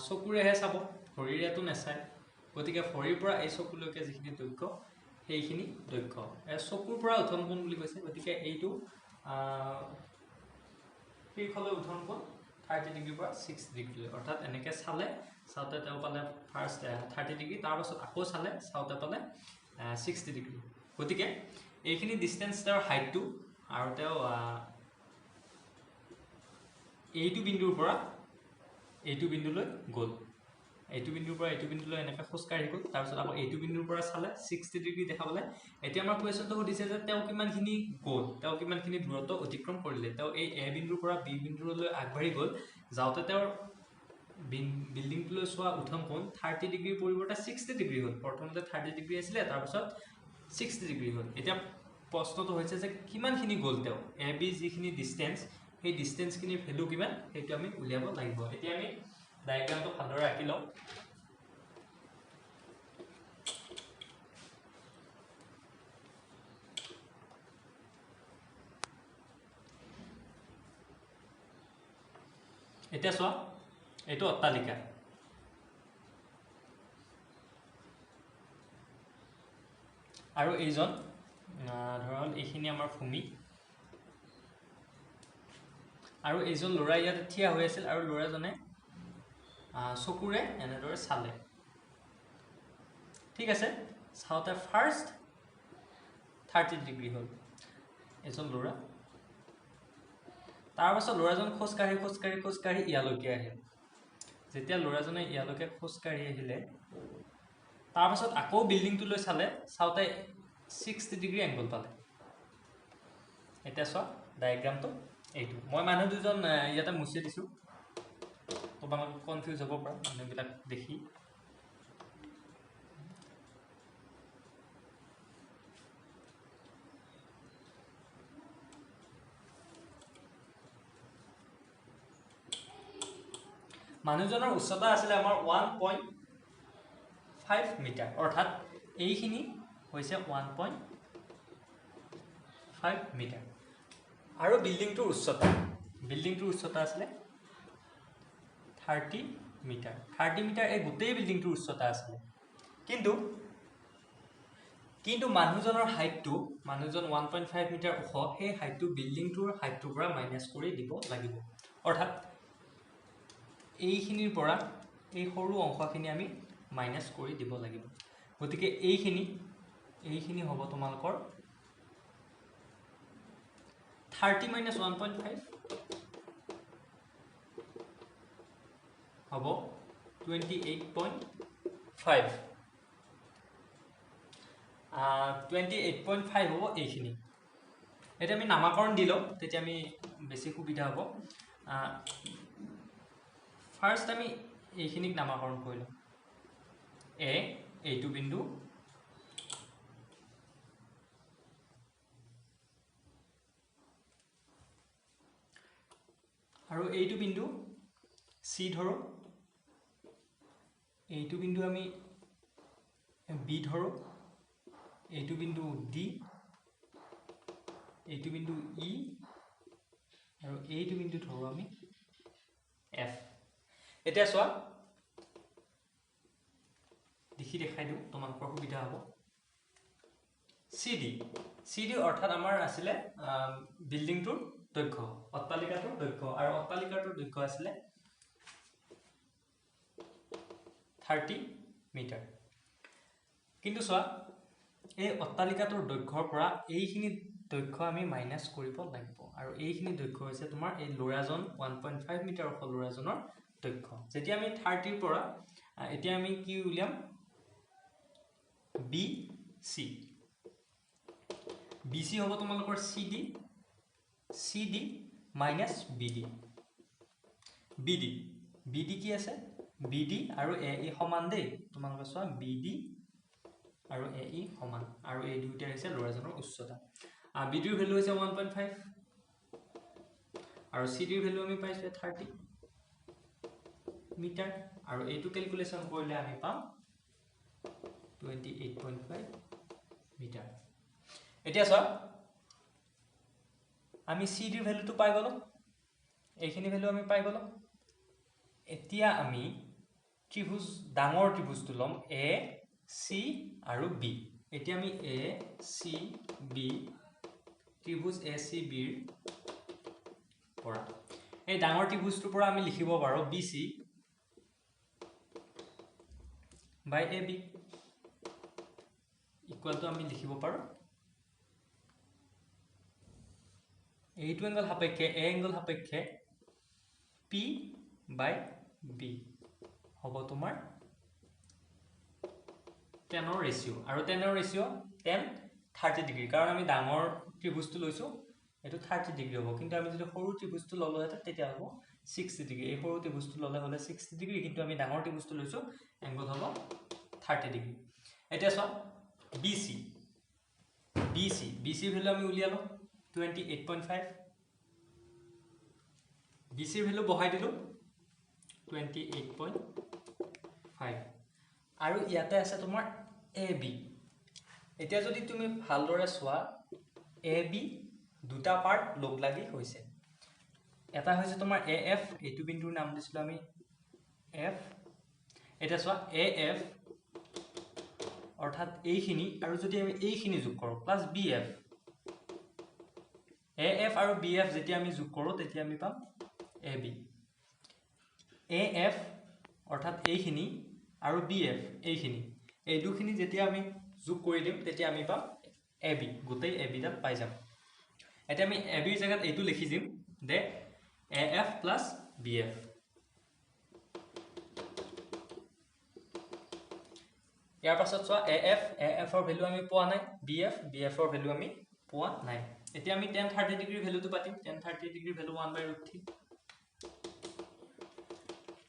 চকুৰেহে চাব, ভৰিৰেতো নাচায়। গতিকে ভৰিৰ পৰা এই চকুলৈকে যিখিনি দৈৰ্ঘ্য সেইখিনি দৈৰ্ঘ্য, চকুৰ পৰা উঠন কোণ বুলি কৈছে। গতিকে এইটো শীৰ্ষলৈ উঠন কোণ 30 ডিগ্ৰীৰ পৰা 60 ডিগ্ৰীলৈ, অৰ্থাৎ এনেকৈ চালে, চাওঁতে তেওঁ পালে ফাৰ্ষ্ট 30 ডিগ্ৰী, তাৰপাছত আকৌ চালে, চাওঁতে পালে 60 ডিগ্ৰী। গতিকে এইখিনি ডিষ্টেঞ্চ তেওঁৰ হাইটটো আৰু তেওঁ এইটো বিন্দুৰ পৰা এইটো বিন্দুলৈ গ'ল, এইটো বিন্দুৰ পৰা এইটো বিন্দুলৈ এনেকৈ খোজকাঢ়ি গ'ল, তাৰপিছত আকৌ এইটো বিন্দুৰ পৰা চালে 60 ডিগ্ৰী দেখা পালে। এতিয়া আমাৰ কুৱেশ্যনটো সুধিছে যে তেওঁ কিমানখিনি গ'ল, তেওঁ কিমানখিনি দূৰত্ব অতিক্ৰম কৰিলে। তেওঁ এই এ বিন্দুৰ পৰা বি বিন্দুলৈ আগবাঢ়ি গ'ল, যাওঁতে তেওঁৰ বিল্ডিংটোলৈ চোৱা উঠন কোণ 30 ডিগ্ৰীৰ পৰিৱৰ্তে 60 ডিগ্ৰী হ'ল। প্ৰথমতে 30 ডিগ্ৰী আছিলে, তাৰপিছত 60 ডিগ্ৰী হ'ল। এতিয়া প্ৰশ্নটো হৈছে যে কিমানখিনি গ'ল তেওঁ, এ বি যিখিনি ডিষ্টেঞ্চ, সেই ডিষ্টেঞ্চখিনিৰ ভেলু কিমান, সেইটো আমি উলিয়াব লাগিব। এতিয়া আমি ডায়েগ্ৰামটো ভালদৰে আঁকি লওঁ। এতিয়া চোৱা এইটো অট্টালিকা, আৰু এইজন ধৰা হ'ল এইখিনি আমাৰ ভূমি, আৰু এইজন ল'ৰা ইয়াত থিয় হৈ আছিল আৰু ল'ৰাজনে চকুৰে এনেদৰে চালে। ঠিক আছে, চাওঁতে ফাৰ্ষ্ট 30 ডিগ্ৰী হ'ল এজন ল'ৰা। তাৰপাছত ল'ৰাজন খোজকাঢ়ি খোজকাঢ়ি খোজকাঢ়ি ইয়ালৈকে আহিল। যেতিয়া ল'ৰাজনে ইয়ালৈকে খোজকাঢ়ি আহিলে, তাৰপাছত আকৌ বিল্ডিংটোলৈ চালে, চাওঁতে 60 ডিগ্ৰী এংগল পালে। এতিয়া চোৱা ডায়েগ্ৰামটো এইটো, মই মানুহ দুজন ইয়াতে মুচি দিছোঁ, তোমালোক কনফিউজ হ'ব পাৰা মানুহবিলাক দেখি। মানুহজনৰ উচ্চতা আছিলে আমাৰ 1.5 মিটাৰ, অৰ্থাৎ এইখিনি হৈছে 1.5 মিটাৰ। আৰু বিল্ডিংটোৰ উচ্চতা আছিলে 30 মিটাৰ। 30 মিটাৰ এই গোটেই বিল্ডিংটোৰ উচ্চতা আছিলে। কিন্তু মানুহজনৰ হাইটটো, মানুহজন 1.5 মিটাৰ ওখ, সেই হাইটটো বিল্ডিংটোৰ হাইটটোৰ পৰা মাইনাছ কৰি দিব লাগিব। অৰ্থাৎ এইখিনিৰ পৰা এই সৰু অংশখিনি আমি মাইনাছ কৰি দিব লাগিব। গতিকে এইখিনি হ'ব তোমালোকৰ 30 মাইনাছ 1.5 হ'ব 28.5। 28.5 হ'ব এইখিনি। এতিয়া আমি নামাকৰণ দি লওঁ, তেতিয়া আমি বেছি সুবিধা হ'ব। ফাৰ্ষ্ট আমি এইখিনিক নামাকৰণ কৰি লওঁ। এ এইটো বিন্দু, আৰু এইটো বিন্দু চি ধৰোঁ, এইটো বিন্দু আমি বি ধৰোঁ, এইটো বিন্দু ডি, এইটো বিন্দু ই, আৰু এইটো বিন্দু ধৰোঁ আমি এফ। এতিয়া চোৱা, লিখি দেখাই দিওঁ, তোমালোকৰ সুবিধা হ'ব। চি ডি অৰ্থাৎ আমাৰ আছিলে বিল্ডিংটোৰ দৈৰ্ঘ্য, অট্টালিকাটোৰ দৈৰ্ঘ্য, আৰু অট্টালিকাটোৰ দৈৰ্ঘ্য আছিলে 30 মিটাৰ। কিন্তু চোৱা, এই অট্টালিকাটোৰ দৈৰ্ঘ্যৰ পৰা এইখিনি দৈৰ্ঘ্য আমি মাইনাছ কৰিব লাগিব, আৰু এইখিনি দৈৰ্ঘ্য হৈছে তোমাৰ এই ল'ৰাজন 1.5 মিটাৰ ওখ ল'ৰাজনৰ দৈৰ্ঘ্য। যেতিয়া আমি 30ৰ পৰা এতিয়া আমি কি উলিয়াম, বি চি। বি চি হ'ব তোমালোকৰ C D minus B D. B D কি আছে, বি ডি আৰু এ ই সমান দেই, তোমালোকে চোৱা বি ডি আৰু এ ই সমান, আৰু এই দুয়োটাই হৈছে ল'ৰাজনৰ উচ্চতা। বি ডিৰ ভেলু হৈছে 1.5 আৰু চি ডিৰ ভেলু আমি পাইছোঁ 30 মিটাৰ, আৰু এইটো কেলকুলেশ্যন কৰিলে আমি পাম 28.5 মিটাৰ। এতিয়া চোৱা, আমি চি ডিৰ ভেলুটো পাই গ'লোঁ, এইখিনি ভেলু আমি পাই গ'লোঁ। এতিয়া আমি ত্ৰিভুজ, ডাঙৰ ত্ৰিভুজটো ল'ম এ চি আৰু বি। এতিয়া আমি এ চি বি, ত্ৰিভুজ এ চি বিৰ পৰা এই ডাঙৰ ত্ৰিভুজটোৰ পৰা আমি লিখিব পাৰোঁ B C by A B ইকুৱেলটো আমি লিখিব পাৰোঁ এইটো এংগল সাপেক্ষে, এ এংগল সাপেক্ষে পি বাই বি হ'ব তোমাৰ টেনৰ ৰেচিঅ', আৰু টেনৰ ৰেচিঅ' টেন 30 ডিগ্ৰী, কাৰণ আমি ডাঙৰ ত্ৰিভুজটো লৈছোঁ, এইটো 30 ডিগ্ৰী হ'ব। কিন্তু আমি যদি সৰু ত্ৰিভুজটো ল'লোহেঁতেন তেতিয়া হ'ব 60 ডিগ্ৰী। এই সৰু ত্ৰিভুজটো ল'লে হ'লে 60 ডিগ্ৰী, কিন্তু আমি ডাঙৰ ত্ৰিভুজটো লৈছোঁ, এংগল হ'ব 30 ডিগ্ৰী। এতিয়া চোৱা, বি চিৰ ভেলু আমি উলিয়ালোঁ 28.5, বি চিৰ ভেলু বহাই দিলোঁ 28.5, আৰু ইয়াতে আছে তোমাৰ এ বি। এতিয়া যদি তুমি ভালদৰে চোৱা, এ বি দুটা পাৰ্ট লগ লাগি হৈছে। এটা হৈছে তোমাৰ এ এফ, এইটো বিন্দুৰ নাম দিছিলোঁ আমি এফ। এতিয়া চোৱা, এ এফ অৰ্থাৎ এইখিনি, আৰু যদি আমি এইখিনি যোগ কৰোঁ plus B F, A F আৰু বি এফ যেতিয়া আমি যোগ কৰোঁ তেতিয়া আমি পাম এ বি। এ এফ অৰ্থাৎ এইখিনি আৰু বি এফ এইখিনি, এই দুখিনি যেতিয়া আমি যোগ কৰি দিম তেতিয়া আমি পাম এ বি, গোটেই এ বিডাল পাই যাম। এতিয়া আমি এ বিৰ জেগাত এইটো লিখি দিম দে A F plus B F. ইয়াৰ পাছত চোৱা, এ এফৰ ভেলু আমি পোৱা নাই, বি এফৰ ভেলু আমি পোৱা নাই। এতিয়া আমি টেন 30 ডিগ্ৰী ভেলুটো পাতিম। Ten 30 degree value 1/√3,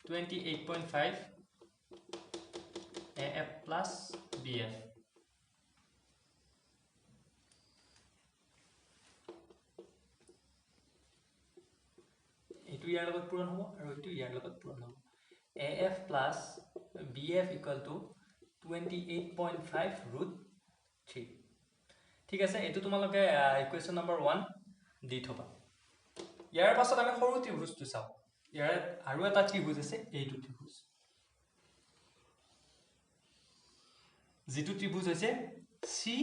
28.5 A F plus B F. এইটো ইয়াৰ লগত পূৰণ হ'ব আৰু এইটো ইয়াৰ লগত পূৰণ হ'ব। A F plus B F equal to 28.5 √3। ঠিক আছে, এইটো তোমালোকে ইকুৱেশ্যন নম্বৰ 1 দি থবা। ইয়াৰ পাছত আমি সৰু ত্ৰিভুজটো চাওঁ। ইয়াৰ আৰু এটা ত্ৰিভুজ আছে, এইটো ত্ৰিভুজ, যিটো ত্ৰিভুজ হৈছে চি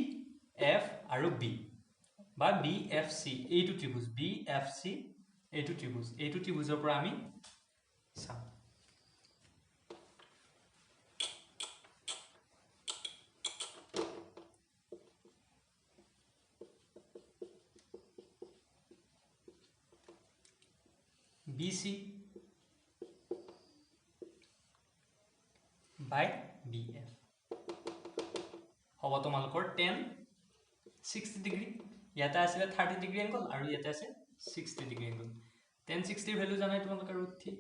এফ আৰু বি, বা বি এফ চি, এইটো ত্ৰিভুজ বি এফ চি, এইটো ত্ৰিভুজ, এইটো ত্ৰিভুজৰ পৰা আমি চাম। B C by B F হ'ব তোমালোকৰ টেন 60 ডিগ্ৰী। ইয়াতে আছিলে 30 ডিগ্ৰী এংগল আৰু ইয়াতে আছে 60 ডিগ্ৰী এংগল। টেন 60ৰ ভেলু জানাই তোমালোকে ৰুট থ্ৰী।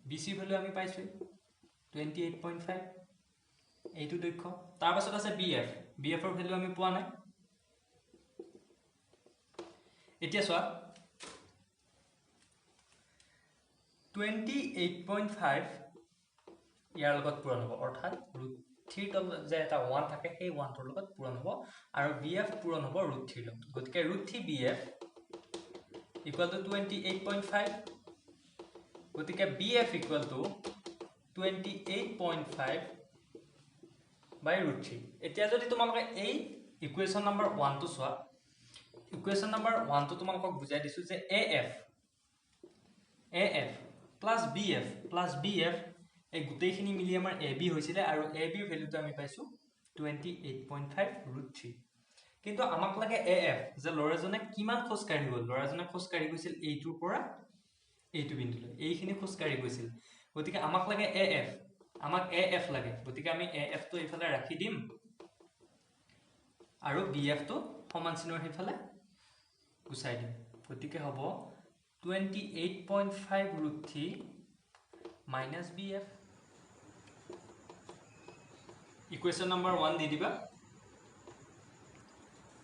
বি চিৰ ভেলু আমি পাইছোঁৱেই 28.5, এইটো দৈৰ্ঘ্য। তাৰপাছত আছে বি এফ, বি এফৰ ভেলু আমি পোৱা নাই। এতিয়া চোৱা 28.5 ইয়াৰ লগত পূৰণ হ'ব, অৰ্থাৎ ৰুট থ্ৰীৰ তলত যে এটা ওৱান থাকে সেই ওৱানটোৰ লগত পূৰণ হ'ব আৰু বি এফ পূৰণ হ'ব ৰুট থ্ৰীৰ লগত। গতিকে root three B F equal to 28.5, গতিকে B F equal to 28.5 by root three. এতিয়া যদি তোমালোকে এই ইকুৱেশ্যন নাম্বাৰ ওৱানটো চোৱা, ইকুৱেশ্যন নাম্বাৰ ওৱানটো তোমালোকক বুজাই দিছোঁ যে A F plus B F plus B F এই গোটেইখিনি মিলি আমাৰ এ বি হৈছিলে আৰু এ বিৰ ভেলুটো আমি পাইছোঁ 28.5 ৰুট থ্ৰী। কিন্তু আমাক লাগে এ এফ, যে ল'ৰাজনে কিমান খোজকাঢ়ি গ'ল। ল'ৰাজনে খোজকাঢ়ি গৈছিল এইটোৰ পৰা এইটো বিন্দুলৈ, এইখিনি খোজকাঢ়ি গৈছিল। গতিকে আমাক লাগে এ এফ, আমাক এ এফ লাগে। গতিকে আমি এ এফটো এইফালে ৰাখি দিম আৰু বি এফটো সমান চিহ্নৰ সেইফালে গুচাই দিম। গতিকে হ'ব 28.5 root three minus B F. Equation number one দি দিবা।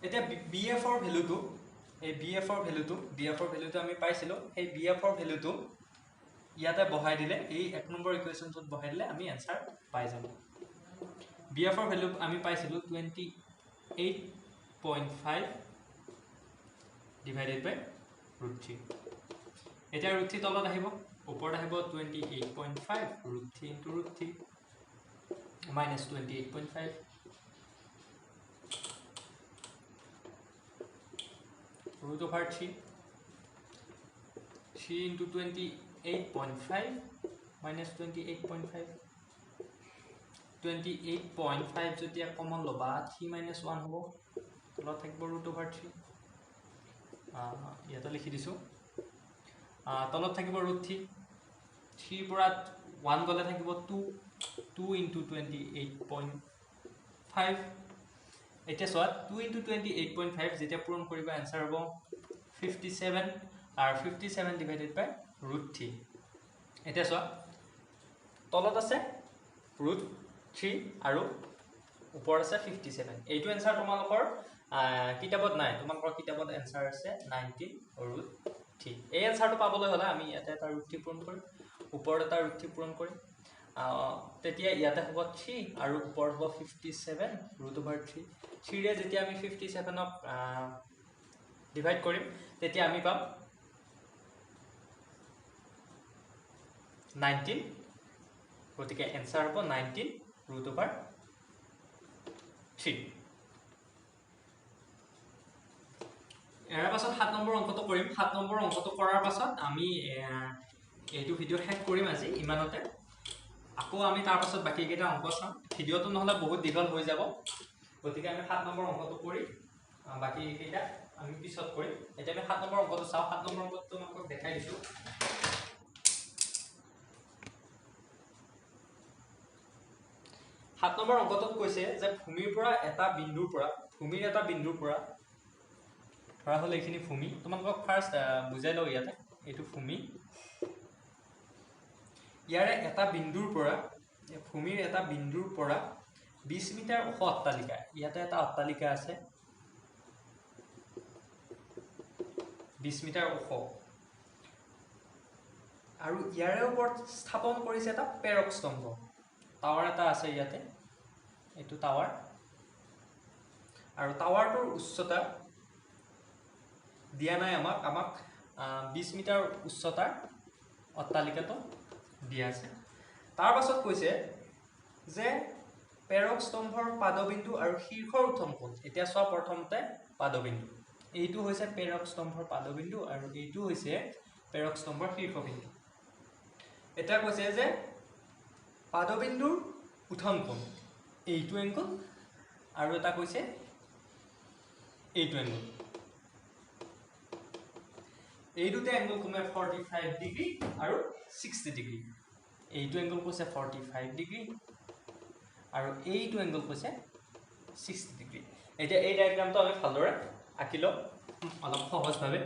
এতিয়া বি এফৰ ভেলুটো, এই বি এফৰ ভেলুটো আমি পাইছিলোঁ, সেই বি এফৰ ভেলুটো ইয়াতে বহাই দিলে, এই এক নম্বৰ ইকুৱেশ্যনটোত বহাই দিলে আমি এনচাৰ পাই যাম। বি এফৰ ভেলু আমি পাইছিলোঁ 28.5 ডিভাইডেড বাই ৰুট থ্ৰী। এতিয়া ৰুট থ্ৰী তলত আহিব, ওপৰত আহিব 28.5 root three into root three minus 28.5 root over 3, 3 into 28.5 minus 28.5, 28.5 যেতিয়া কমন ল'বা 3 minus 1 হ'ব, তলত থাকিব root over 3, ইয়াতে লিখি দিছোঁ, তলত থাকিব root 3, 3 পৰা 1 গ'লে থাকিব 2, 2 into 28.5। এতিয়া চোৱা 2 into 28.5 যেতিয়া পূৰণ কৰিবা এনচাৰ হ'ব 57 আৰু 57 ডিভাইডেড বাই ৰুট থ্ৰী। এতিয়া চোৱা তলত আছে ৰুট থ্ৰী আৰু ওপৰত আছে 57। এইটো এনচাৰ তোমালোকৰ কিতাপত নাই, তোমালোকৰ কিতাপত এনচাৰ আছে 19 ৰুট থ্ৰী। এই এনচাৰটো পাবলৈ হ'লে আমি ইয়াতে এটা ৰুট থ্ৰী পূৰণ কৰিম, ওপৰত এটা ৰুট থ্ৰী পূৰণ কৰিম, তেতিয়া ইয়াতে হ'ব থ্ৰী আৰু ওপৰত হ'ব 57 ৰুট অভাৰ থ্ৰী। থ্ৰীৰে যেতিয়া আমি 57ক ডিভাইড কৰিম তেতিয়া আমি পাম 19। গতিকে এনচাৰ হ'ব 19 ৰুট অভাৰ থ্ৰী। ইয়াৰ পাছত 7 নম্বৰ অংকটো কৰিম। 7 নম্বৰ অংকটো কৰাৰ পাছত আমি এইটো ভিডিঅ' শেষ কৰিম আজি ইমানতে। আকৌ আমি তাৰ পাছত বাকীকেইটা অংক চাম, ভিডিঅ'টো নহ'লে বহুত দীঘল হৈ যাব। গতিকে আমি 7 নম্বৰ অংকটো কৰি বাকীকেইটা আমি পিছত কৰিম। এতিয়া আমি 7 নম্বৰ অংকটো চাওঁ। 7 নম্বৰ অংকটো তোমালোকক দেখাই দিছোঁ। সাত নম্বৰ অংকটোত কৈছে যে ভূমিৰ পৰা এটা বিন্দুৰ পৰা, ভূমিৰ এটা বিন্দুৰ পৰা, ধৰা হ'ল এইখিনি ভূমি, তোমালোকক ফাৰ্ষ্ট বুজাই লওঁ ইয়াতে, এইটো ভূমি, ইয়াৰে এটা বিন্দুৰ পৰা, ভূমিৰ এটা বিন্দুৰ পৰা 20 মিটাৰ ওখ অট্টালিকা, ইয়াতে এটা অট্টালিকা আছে 20 মিটাৰ ওখ, আৰু ইয়াৰে ওপৰত স্থাপন কৰিছে এটা প্ৰেৰক স্তম্ভ, টাৱাৰ এটা আছে ইয়াতে, এইটো টাৱাৰ, আৰু টাৱাৰটোৰ উচ্চতা দিয়া নাই আমাক, আমাক 20 মিটাৰ উচ্চতাৰ অট্টালিকাটো দিয়া আছে। তাৰ পাছত কৈছে যে প্ৰেৰক স্তম্ভৰ পাদবিন্দু আৰু শীৰ্ষৰ উত্থন কোণ। এতিয়া চোৱা প্ৰথমতে পাদবিন্দু, এইটো হৈছে প্ৰেৰক স্তম্ভৰ পাদবিন্দু আৰু এইটো হৈছে প্ৰেৰক স্তম্ভৰ শীৰ্ষবিন্দু। এতিয়া কৈছে যে পাদবিন্দুৰ উত্থন কোণ এইটো এংগল আৰু এটা কৈছে এইটো এংগল। এই দুটা এংগল ক্ৰমে 45 ডিগ্ৰী আৰু 60 ডিগ্ৰী। এইটো এংগল কৈছে 45 ডিগ্ৰী আৰু এইটো এংগল কৈছে 60 ডিগ্ৰী। এতিয়া এই ডায়েগ্ৰামটো আমি ভালদৰে আঁকি লওঁ অলপ সহজভাৱে।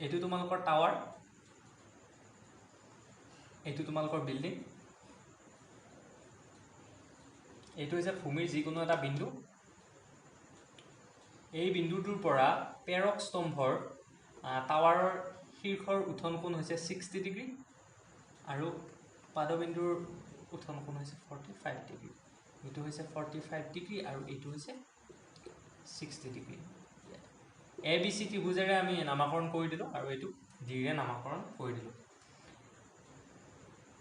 এইটো তোমালোকৰ টাৱাৰ, এইটো তোমালোকৰ বিল্ডিং, এইটো হৈছে ভূমিৰ যিকোনো এটা বিন্দু। এই বিন্দুটোৰ পৰা প্ৰেৰক স্তম্ভৰ টাৱাৰৰ শীৰ্ষৰ উঠন কোণ হৈছে 60 ডিগ্ৰী আৰু পাদবিন্দুৰ উঠন কোণ হৈছে 45 ডিগ্ৰী। এইটো হৈছে 45 ডিগ্ৰী আৰু এইটো হৈছে 60 ডিগ্ৰী। এ বি চি ত্ৰিভুজেৰে আমি নামাকৰণ কৰি দিলোঁ আৰু এইটো ডিৰে নামাকৰণ কৰি দিলোঁ।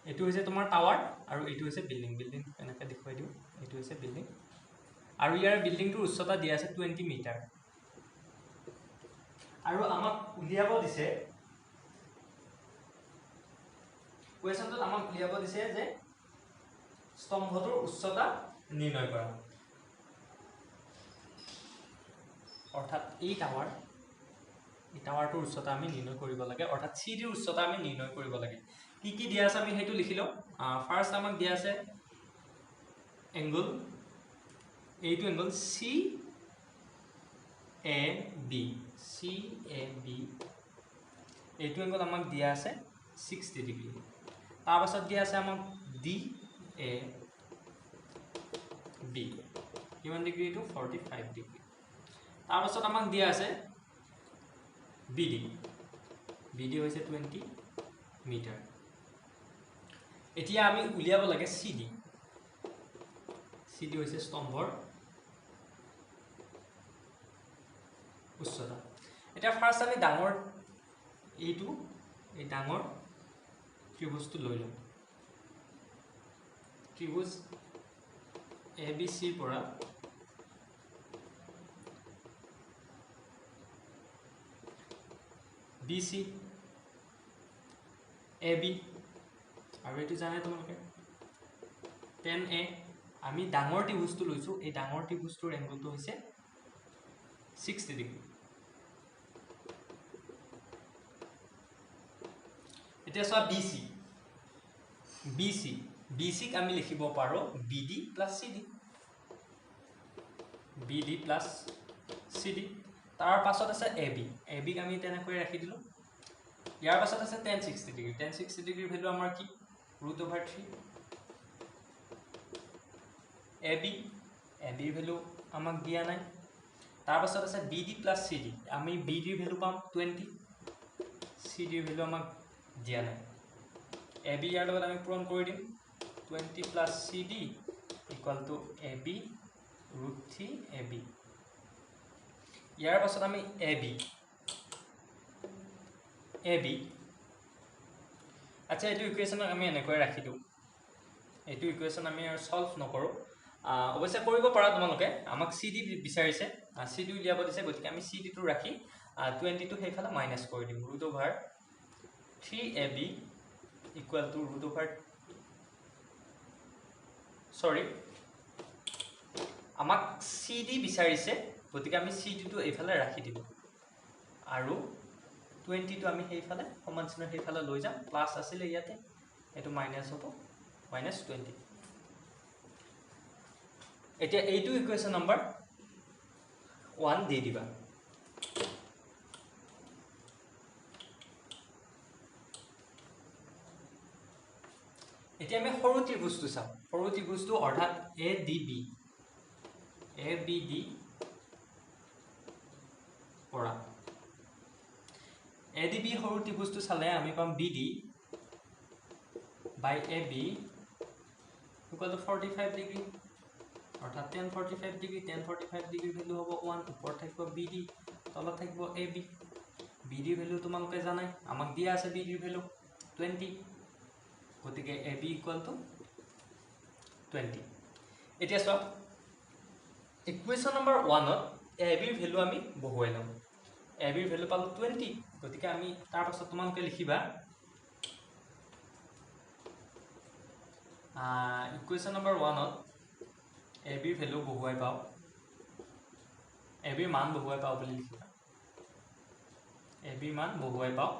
এইটো হৈছে তোমাৰ টাৱাৰ আৰু এইটো হৈছে বিল্ডিং। বিল্ডিং এনেকৈ দেখুৱাই দিওঁ, এইটো হৈছে বিল্ডিং আৰু ইয়াৰ বিল্ডিংটোৰ উচ্চতা দিয়া আছে 20 মিটাৰ। আৰু আমাক উলিয়াব দিছে, কুৱেশ্যনটোত আমাক উলিয়াব দিছে যে স্তম্ভটোৰ উচ্চতা নিৰ্ণয় কৰা, অৰ্থাৎ এই টাৱাৰটোৰ উচ্চতা আমি নিৰ্ণয় কৰিব লাগে, অৰ্থাৎ চি ডিৰ উচ্চতা আমি নিৰ্ণয় কৰিব লাগে। কি কি দিয়া আছে আমি সেইটো লিখি লওঁ। ফাৰ্ষ্ট আমাক দিয়া আছে এংগল, এইটো angle C A B, C A B, এইটো এংগল আমাক দিয়া আছে 60 ডিগ্ৰী। তাৰপাছত দিয়া আছে আমাক ডি এ বি, কিমান ডিগ্ৰী? এইটো 45 ডিগ্ৰী। তাৰপাছত আমাক দিয়া আছে বি ডি, বি ডি হৈছে 20 মিটাৰ। এতিয়া আমি উলিয়াব লাগে চি ডি। চি ডি হৈছে স্তম্ভৰ উচ্চতা। এতিয়া ফাৰ্ষ্ট আমি ডাঙৰ এই ডাঙৰ ত্ৰিভুজটো লৈ ল'ম। ত্ৰিভুজ এ বি চিৰ পৰা বি চি এ বি আৰু এইটো জানে তোমালোকে 10 এ। আমি ডাঙৰ ত্ৰিভুজটো লৈছোঁ, এই ডাঙৰ ত্ৰিভুজটোৰ এংগলটো হৈছে 60 ডিগ্ৰী। এতিয়া চোৱা B C, B C, B চিক আমি লিখিব পাৰোঁ B D plus C D, B D plus C D. তাৰ পাছত আছে এ বি, এ বিক আমি তেনেকৈ ৰাখি দিলোঁ। ইয়াৰ পাছত আছে টেন 60 ডিগ্ৰী। টেন 60 ডিগ্ৰীৰ ভেলু আমাৰ কি? Root over 3। A B, A বিৰ ভেলু আমাক দিয়া নাই। তাৰ পাছত আছে B D plus C D, আমি বি ডিৰ ভেলু পাম 20, চি ডিৰ ভেলু আমাক দিয়া নাই। এ বি ইয়াৰ লগত আমি পূৰণ কৰি দিম, 20 plus C D equal to A B root 3 A B. ইয়াৰ পাছত আমি এ বি, এ বি, আচ্ছা এইটো ইকুৱেশ্যনক আমি এনেকৈ ৰাখি দিওঁ, এইটো ইকুৱেশ্যন আমি আৰু ছল্ভ নকৰোঁ। অৱশ্যে কৰিব পাৰা তোমালোকে, আমাক চি ডি বিচাৰিছে, চি ডি উলিয়াব দিছে, গতিকে আমি চি ডিটো ৰাখি 20টো সেইফালে মাইনাছ কৰি দিম। Root over 3 A B equal to root over, sorry আমাক চি ডি বিচাৰিছে, গতিকে আমি চি ডিটো এইফালে ৰাখি দিলোঁ আৰু 20টো আমি সেইফালে সমান চিহ্নৰ সেইফালে লৈ যাম। প্লাছ আছিলে ইয়াতে, এইটো মাইনাছ হ'ব, মাইনাছ 20। এতিয়া এইটো ইকুৱেশ্যন নম্বৰ 1 দি দিবা। এতিয়া আমি সৰু ত্ৰিভুজটো চাওঁ। সৰু ত্ৰিভুজটো অৰ্থাৎ A D B, A B D পৰা এ ডি বি সৰু ত্ৰিভুজটো চালে আমি পাম B D by A B equal to 45 degree, অৰ্থাৎ tan 45 degree. Tan 45 ডিগ্ৰীৰ ভেলু হ'ব 1, ওপৰত থাকিব বি ডি, তলত থাকিব এ বি। বি ডিৰ ভেলু তোমালোকে জানাই, আমাক দিয়া আছে বি ডিৰ ভেলু 20, গতিকে এ বি ইকুৱেল টু 20। এতিয়া চোৱা ইকুৱেশ্যন নম্বৰ 1ত এ বিৰ ভেলু আমি বহুৱাই ল'ম। এ বিৰ ভেলু পালোঁ 20, গতিকে আমি তাৰপাছত তোমালোকে লিখিবা ইকুৱেশ্যন নম্বৰ 1ত এ বিৰ ভেলু বহুৱাই পাওঁ এ বিৰ মান বহুৱাই পাওঁ বুলি লিখিবা। এ বিৰ মান বহুৱাই পাওঁ,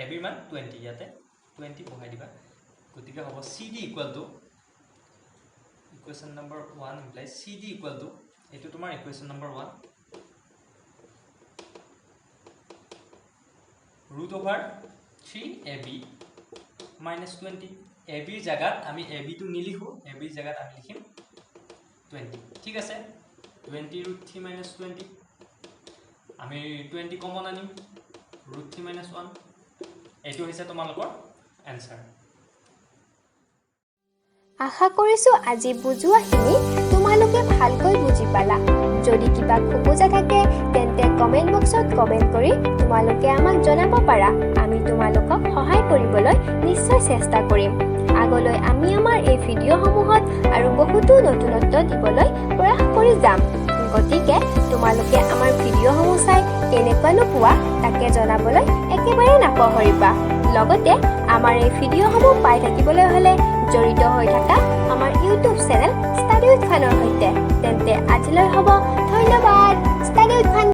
এ বিৰ মান 20, ইয়াতে 20 বহাই দিবা। গতিকে হ'ব CD equal to, equation number 1 imply CD equal to, এইটো তোমাৰ equation number 1, root over 3 AB minus 20। এ বিৰ জেগাত আমি এ বিটো নিলিখোঁ, এ বিৰ জেগাত আমি লিখিম 20। ঠিক আছে, 20 ৰুট 3 মাইনাছ 20। আমি 20 কমন আনিম, ৰুট 3 মাইনাছ 1। এইটো হৈছে তোমালোকৰ এনচাৰ। আশা কৰিছোঁ আজি বুজোৱাখিনি তোমালোকে ভালকৈ বুজি পালা। যদি কিবা খোকোজা থাকে, তেন্তে কমেণ্ট বক্সত কমেণ্ট কৰি তোমালোকে আমাক জনাব পাৰা। আমি তোমালোকক সহায় কৰিবলৈ নিশ্চয় চেষ্টা কৰিম। আগলৈ আমি আমাৰ এই ভিডিঅ'সমূহত আৰু বহুতো নতুনত্ব দিবলৈ প্ৰয়াস কৰি যাম। গতিকে তোমালোকে আমাৰ ভিডিঅ'সমূহ চাই কেনেকুৱানো পোৱা, তাকে জনাবলৈ একেবাৰে নাপাহৰিবা। লগতে আমাৰ এই ভিডিঅ'সমূহ পাই থাকিবলৈ হ'লে জড়িত হৈ থকা আমাৰ ইউটিউব চেনেল ষ্টাডি উইথ ফানৰ সৈতে। তেন্তে আজিলৈ হ'ব, ধন্যবাদ। Study with fun.